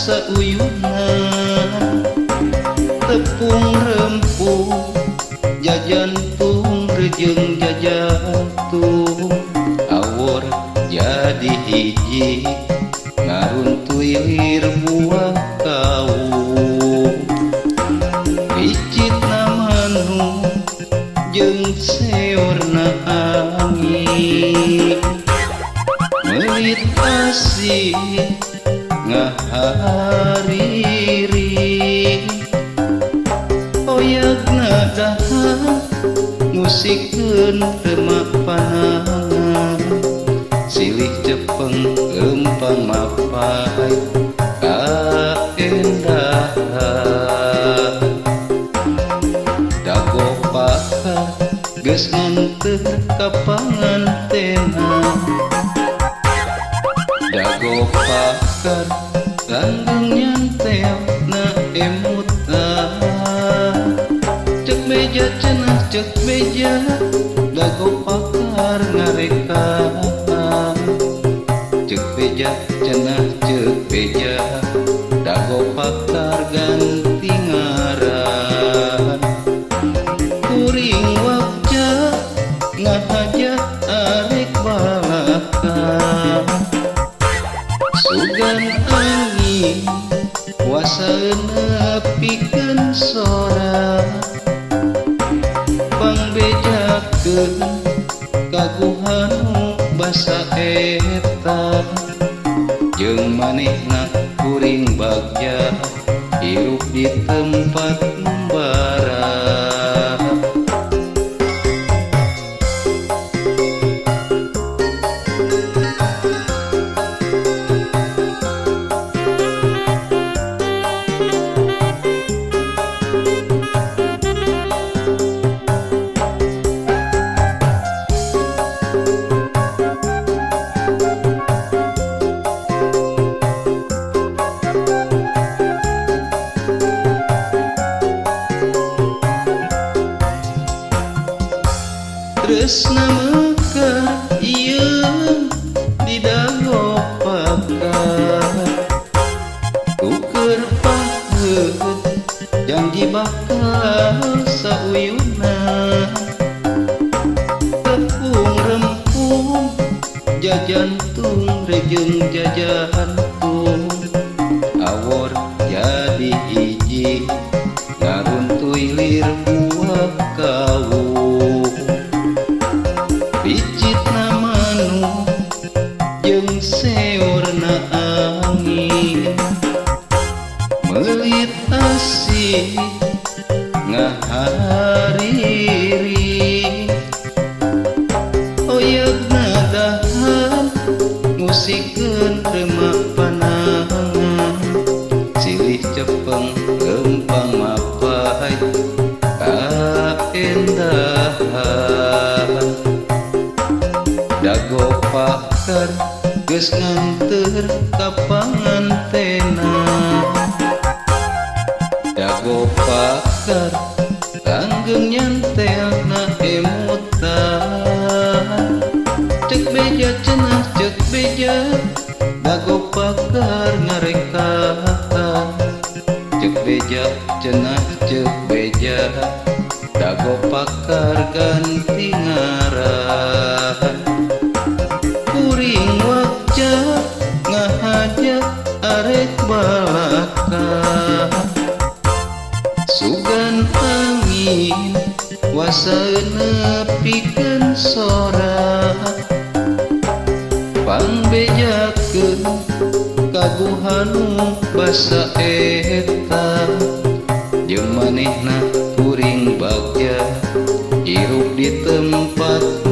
sauyuna tepung rempuh jajantung rejeng jajantung awor jadi hiji ngaruntuy lir buah kawung ricitna manu jeung seorna angin meulit asih ngahariri oyagna dahan musikeun remak panangan silih cepeng lempang mapai kaendahan dago pakar geus nganteur ka pangantena dago pakar langgeng nyantel na emutan cek beja cenah cek beja dago pakar ngarekan cek beja cenah cek beja dago pakar ganti ngaran kuring wapja ngahaja arek balakan sugan angin kuasa nepikeun sora pangbejakeun kaguhanu basa eta jeung manehna kuring bagja hirup di tempat bara. Tresna mekar ieu di dago pakar tuker paheut janji bakal sauyuna tepung rempung jajantung rejeng jajantung awor jadi hiji ngaruntuy lir buah kawung ricitna manu jeung seorna angin meulit asih ngahariri oyagna dahan musikeun remak panangan silih cepeng lempang mapai kaendahan dago pakar geus nganteur ka pangantena dago pakar langgeng nyantel na emutan cek beja cenah cek beja dago pakar ngarekan cek beja cenah cek beja dago pakar ganti ngaran kuring wapja ngahaja arek balaka sugan angin wasa nepikeun sora pangbejakeun kaguhanu basa eta jeung manehna kuring bagja hirup di tempat.